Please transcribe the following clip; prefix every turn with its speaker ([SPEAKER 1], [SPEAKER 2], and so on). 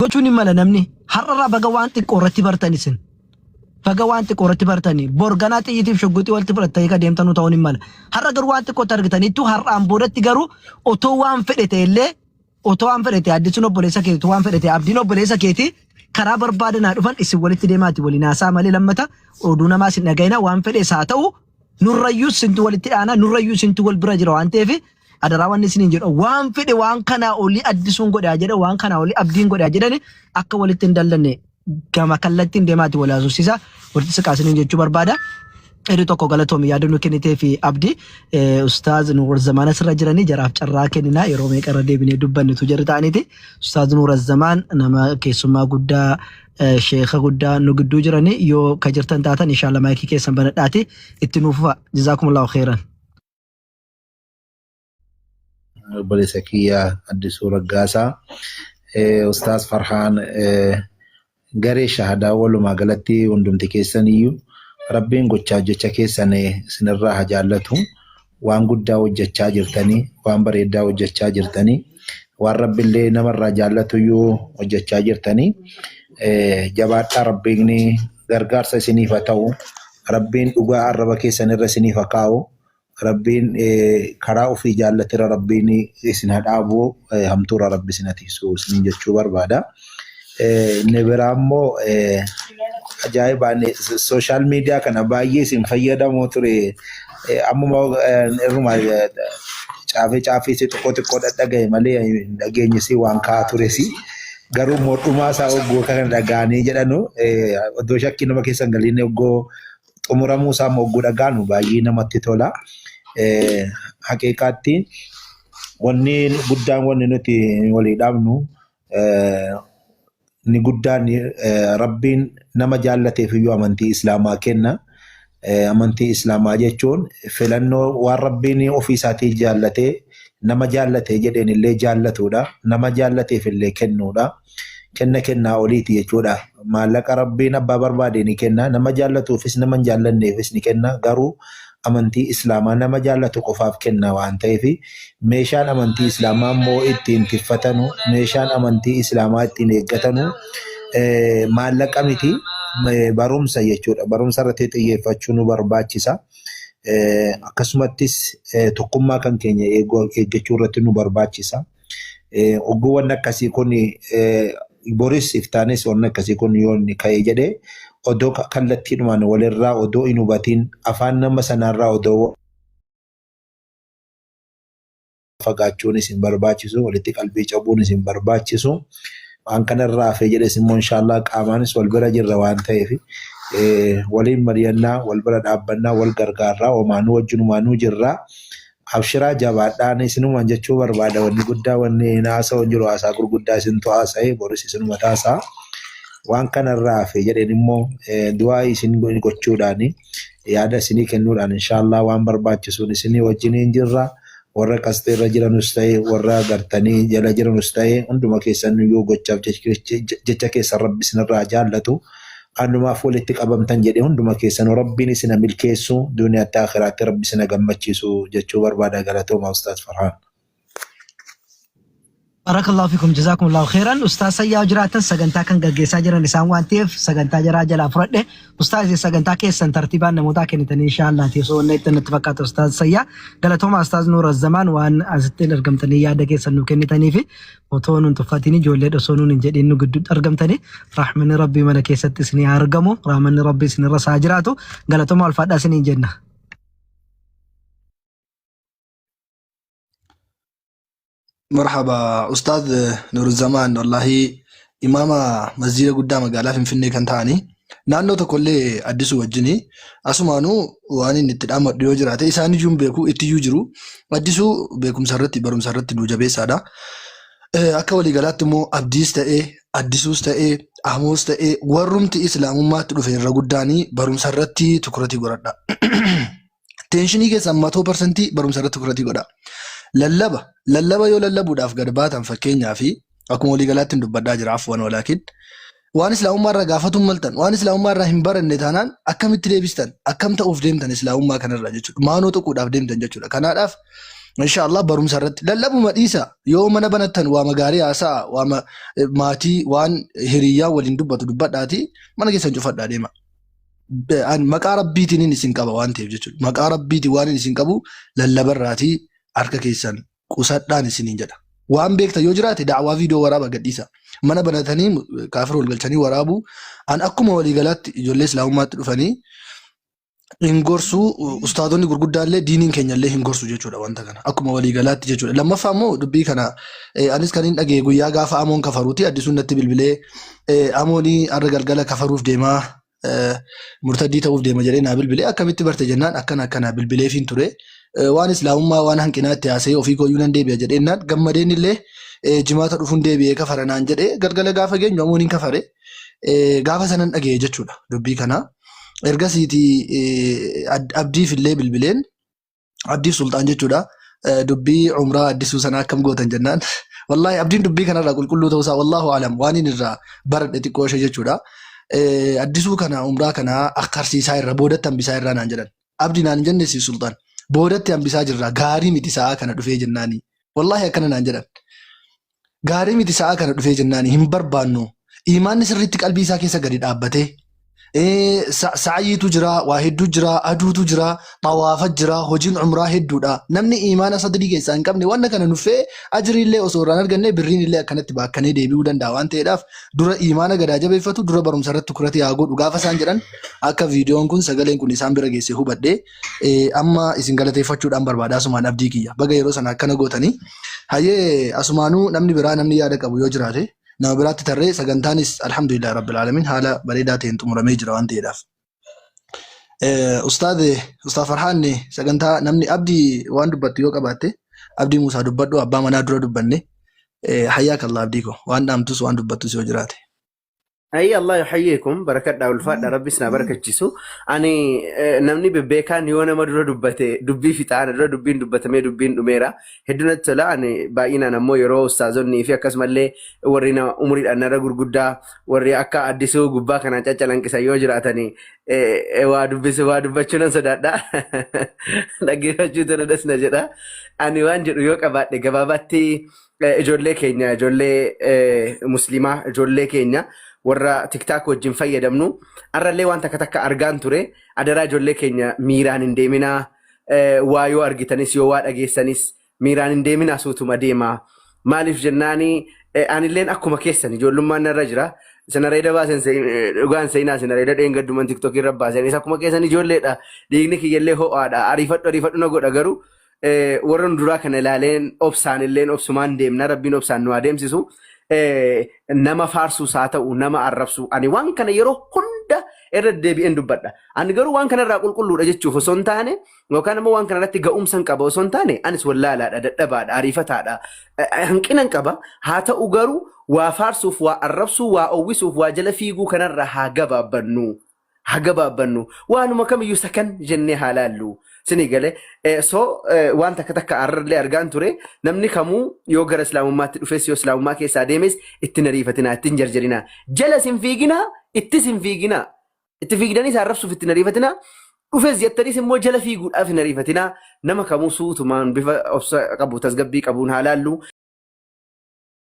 [SPEAKER 1] Gochuun hin mala namni. Har'arraa baga waan xiqqoo irratti bartan isin. Baga waan xiqqoo irratti bartanii. Bor ganaa xiyyiitiif shugguxii walitti fudhattanii ka deemtanuu ta'uun hin mala. Har'a garuu waan xiqqootti argitaniittu har'aan boodatti garuu otoo waan fedhe ta'e illee otoo waan fedhe ta'e addisuun obboleessa keeti otoo waan fedhe ta'e abdiin obboleessa keeti karaa barbaadan haa dhufan isin walitti deemaati waliin haasaa malee lammata oduu namaa isin dhaga'ina waan fedhes haa ta'u nurrayyuu isintu walitti dhaana nurrayyuu isintu wal bira jira waan ta'eef adaraa wanni isiniin jedhu waan fedhe waan kanaa olii addisuun godhaa jedhe waan kanaa olii abdiin godhaa jedhani akka walitti hin dallanne gama kallattiin deemaati wal haasofsiisa walitti siqaa isiniin jechuu barbaada. Hedduu tokko galatoomi yaada nu kennitee fi abdi ustaaz Nuur Zamaan asirra jiranii jaraaf carraa kenninaa yeroo meeqa irra deebinee dubbannitu jarri ta'aniiti. Ustaaz Nuur Zamaan nama keessummaa guddaa sheekha guddaa nu gidduu jiranii yoo ka jirtan taatan inshallah maayikii keessan banadhaati itti nuuf fufa. Jazaakumullahu khairan.
[SPEAKER 2] Obboleessa kiyya Addisuu Raggaasaa, Ustaaz Farhaan, garee shahadaa walumaa galatti hundumti keessan iyyuu Rabbiin gochaa jecha keessan isinirraa haa jaallatu. Waan guddaa hojjechaa jirtanii, waan bareedaa hojjechaa jirtanii, waan Rabbillee namarraa jaallatu iyyuu hojjechaa jirtanii. Jabaadhaa Rabbiin gargaarsa isiniif haa ta'u. Rabbiin dhugaa arraba keessan irra isiniif haa kaa'u. Rabbiin karaa ofii jaallatira Rabbiin isin haa dhaabu hamtuurraa Rabbi isin haa tiksu isiniin jechuu barbaada. Inni biraa immoo ajaa'ibaan sooshaal miidiyaa kana baay'ee isin fayyadamoo ture. Ammuma irruma caafee caafee si xiqqoo xiqqoo dhadhagaye malee hin dhageenye si waan ka'aa tures. Garuu immoo dhumaa isaa oggoo kana dhaga'anii jedhanu oddoo shakkii nama keessa hin galiin oggoo xumuramuu isaa immoo ogguu dhagaanu baay'ee namatti tola. Haqiiqaatti wanni guddaan wanni nuti walii dhaabnu inni guddaan Rabbiin nama jaallateef iyyuu amantii Islaamaa kenna. Amantii Islaamaa jechuun filannoo waan Rabbiin ofii isaatii jaallatee nama jaallatee jedheen illee jaallatudha. Nama jaallateef illee kennuudha. Kenna kennaa oliiti jechuudha. Maallaqa Rabbiin abbaa barbaade ni kenna. Nama jaallatuufis nama hin jaallanneefis ni kenna. Garuu amantii Islaamaa nama jaallatu qofaaf kenna waan ta'eef meeshaan amantii Islaamaa immoo ittiin tiffatanu, meeshaan amantii Islaamaa ittiin eeggatanu maallaqa miti barumsa jechuudha. Barumsa irratti xiyyeeffachuu nu barbaachisa. Akkasumattis tokkummaa kan keenya eeggachuu irratti nu barbaachisa. Ogguu wanni akkasii kun boris iftaanis wanni akkasii kun yoo inni ka'e jedhee odoo kallattiidhumaan walirraa odoo hin hubatiin afaan nama sanaarraa odoo fagaachuunis hin barbaachisu walitti qalbii cabuunis hin barbaachisu. Waan kanarraa hafee jedhes immoo inshaallah qaamaanis wal bira jirra waan ta'eef waliin mari'annaa wal bira dhaabbannaa wal gargaarraa homaanuu wajjinumaanuu jirra. Abshiraa jabaadhaa ani isinumaan jechuu barbaada wanni guddaa wanni hin haasa'u hin jiru haasaa gurguddaa isintu haasa'e boris isinuma taasaa waan kanarraa hafe jedheen immoo du'aa isin gochuudhaan yaada isinii kennuudhaan inshaallah waan barbaachisuun isinii wajjiniin jirra warra qasxii irra jiranus ta'e warra gartanii jala jiranus ta'e hunduma keessan iyyuu gochaaf jecha keessan rabbi isinirraa jaallatu. Anumaaf walitti qabamtan jedhee hunduma keessanuu Rabbiin isin ha milkeessu duuniyaatti aakhiraatti Rabbi isin ha gammachiisu jechuu barbaada galatooma Ustaaz Farhaan.
[SPEAKER 1] Barakallahu fikum jazakumullahu khairan Ustaaz Sayyaa jiraatan sagantaa kan gaggeessaa jiran isaan waan ta'eef sagantaa jaraa jalaa fudhadhe Ustaaz sagantaa keessan tartiibaan namootaa kennitanii inshaallah teessoo wanna itti natti fakkaata Ustaaz Sayyaa galatooma Ustaaz Nuur Azzamaan waan asitti argamtanii yaada keessan nu kennitanii fi Otoo nun tuffatiin ijoollee osoo nun hin jedhiin nu gidduutti argamtanii rahmanni rabbii mana keessatti isinii haa argamu rahmanni rabbii isinirras haa jiraatu galatoomaa ulfaadhaa isiniin jenna.
[SPEAKER 3] Marhaba Ustaaz Nuruzamaan wallahi imaama masjiida guddaa magaalaa Finfinnee kan ta'anii naannoo tokkollee addisuu wajjini asumaanuu waan inni itti dhaamadhu yoo jiraate isaan iyyuu hin beeku itti iyyuu jiru addisuu beekumsa irratti barumsa irratti nu jabeessaadha. Akka waliigalaatti immoo abdiis ta'ee addisuus ta'ee amoos ta'ee warrumti islaamummaatti dhufe irra guddaanii barumsa irratti tukuratii godhadha. Teenshinii keessan matoo parsantii barumsa irratti tukuratii godha. Lallaba lallaba yoo lallabuudhaaf gad baatan fakkeenyaa fi akkuma waliigalaatti hin dubbadhaa jira afwan walaakin waan islaamummaa irraa gaafatuun maltan waan islaamummaa irraa hin baranne taanaan akkamitti deebistan akkam ta'uuf deemtan islaamummaa kanarraa jechuudha maanoo tuquudhaaf deemtan jechuudha kanaadhaaf Insha Allah barumsa irratti lallabuma dhiisa. Yoo mana banattan waama gaarii haasa'a, waama maatii waan hiriyyaa waliin dubbatu dubbadhaati mana keessan cufadhaa deema. An maqaa rabbiitiin isin qaba waan ta'eef jechuudha. Maqaa rabbiitiin waan isin qabu lallabarraatii harka keessan qusadhaan isiniin jedha. Waan beektan yoo jiraate da'awaa viidiyoo waraaba gadhiisa. Mana banatanii kaafira wal galchanii waraabuu an akkuma waliigalaatti ijoollee islaamummaatti dhufanii hin gorsu, ustaadonni gurguddaallee diiniin keenyallee hin gorsu jechuudha wanta kana akkuma waliigalaatti jechuudha. Lammaffaa immoo dubbii kana anis kan hin dhagee guyyaa gaafa amoon kafaruuti addisuun natti bilbilee amoonii har'a galgala kafaruuf deemaa murtaddii ta'uuf deema jedhee naa bilbilee akkamitti barte jennaan akkana akkana bilbileefiin ture. Waan islaamummaa waan hanqinaa itti haasa'ee ofii kooyyuu nan deebi'a jedheennaan gammadeen illee jimaata dhufuun deebi'ee kafara naan jedhee galgala gaafa geenyu amoon hin kafare gaafa sanan dhaga'e jechuudha dubbii kana. Ergasiiti abdiif illee bilbileen abdiif sulxaan jechuudha. Dubbii umraa addisuu sana akkam gootan jennaan. Wallaahi abdiin dubbii kanarraa qulqulluu ta'uusaa wallaahu alam waan inni irraa baradhe xiqqoo ishee jechuudha. Addisuu kana umraa kana akkarsiisaa irra boodatti hambisaa irraa naan jedhan. Abdii naan hin jenne si sulxaan. Boodatti hambisaa jirra gaarii miti sa'aa kana dhufee jennaani. Wallaahi akkana naan jedhan. Gaarii miti sa'aa kana dhufee jennaani hin barbaannu. Imaanni sirriitti qalbii isaa keessa gadi dhaabbatee. Sa'ayiitu jira, waa hedduu jira, aduutu jira, xawaafa jira, hojiin umraa hedduudha. Namni imaana sadrii keessaa hin qabne wanna kana nuffee ajriillee osoo irraan arganne birriin illee akkanatti baakkanee deebi'uu danda'a waan ta'eedhaaf dura imaana gadaa jabeeffatu dura barumsa irratti kurati haa godhu gaafa isaan jedhan akka viidiyoon kun sagaleen kun isaan bira geesse hubadhe amma isin galateeffachuudhaan barbaada asumaan abdii kiyya baga yeroo sana akkana gootanii hayyee asumaanuu namni biraa namni yaada qabu yoo jiraate nama biraatti tarree sagantaanis alhamdulillah rabbil alamin haala bareedaa ta'een xumuramee jira waan ta'eedhaaf. Ustaad Ustaad Farhaan sagantaa namni abdii waan dubbattu yoo qabaatte abdii Muusaa dubbadhu abbaa manaa dura dubbanne hayyaa kallaa abdii koo waan dhaamtus waan dubbattus yoo jiraate.
[SPEAKER 4] Ayyi Allah yuhayyikum barakadhaa ulfaadha rabbis na barakachisu. Ani namni bebbeekaan yoo nama dura dubbate dubbii fixa ana dura dubbiin dubbatamee dubbiin dhumeera. Hedduu natti tola ani baay'inaan ammoo yeroo ustaazonnii fi akkasumallee warri na umuriidhaan narra gurguddaa warri akka addisuu gubbaa kanaan caccalanqisan yoo jiraatani waa dubbisu waa dubbachuu nan sodaadha. Dhaggeeffachuu tana das na jedha. Ani waan jedhu yoo qabaadhe gabaabaatti ijoollee keenya ijoollee musliimaa ijoollee keenya warra tiktaak wajjin fayyadamnu har'allee waan takka takka argaan ture adaraa ijoollee keenya miiraan hin deeminaa waa yoo argitanis yoo waa dhageessanis miiraan hin deeminaa suutuma deemaa maaliif jennaani anilleen akkuma keessan ijoollummaan narra jira sinareeda baasen dhugaan seenaa sinareeda dheengadduman tiktookii irra baasenis akkuma keessan ijoolleedha dhiigni kiyyallee ho'aadha ariifadhu ariifadhu na godha garuu warra nu duraa kana ilaaleen obsaan illeen obsumaan deemna rabbiin obsaan nu adeemsisu nama faarsuus haa ta'u nama arrabsu ani waan kana yeroo hunda irra deebi'een dubbadha ani garuu waan kanarraa qulqulluudha jechuuf osoo hin taane yookaan immoo waan kanarratti ga'umsa hin qaba osoo hin taane anis wallaalaadha dadhabaadha ariifataadha hanqina hin qaba haa ta'u garuu waa faarsuuf waa arrabsuu waa owwisuuf waa jala fiiguu kanarraa haa gabaabbannu. Haa gabaabbannu waanuma kamiyyuu sakan jennee haa laallu sinii gale so waan takka takka har'allee argaan ture namni kamuu yoo gara islaamummaatti dhufes yoo islaamummaa keessaa deemes itti hin ariifatinaa itti hin jarjarinaa jala sin fiiginaa ittis hin fiiginaa itti fiigdanii isaan rabsuuf itti hin ariifatinaa dhufes jettaniis immoo jala fiiguudhaaf hin ariifatinaa nama kamuu suutumaan bifa obsa qabu tasgabbii qabuun haa laallu.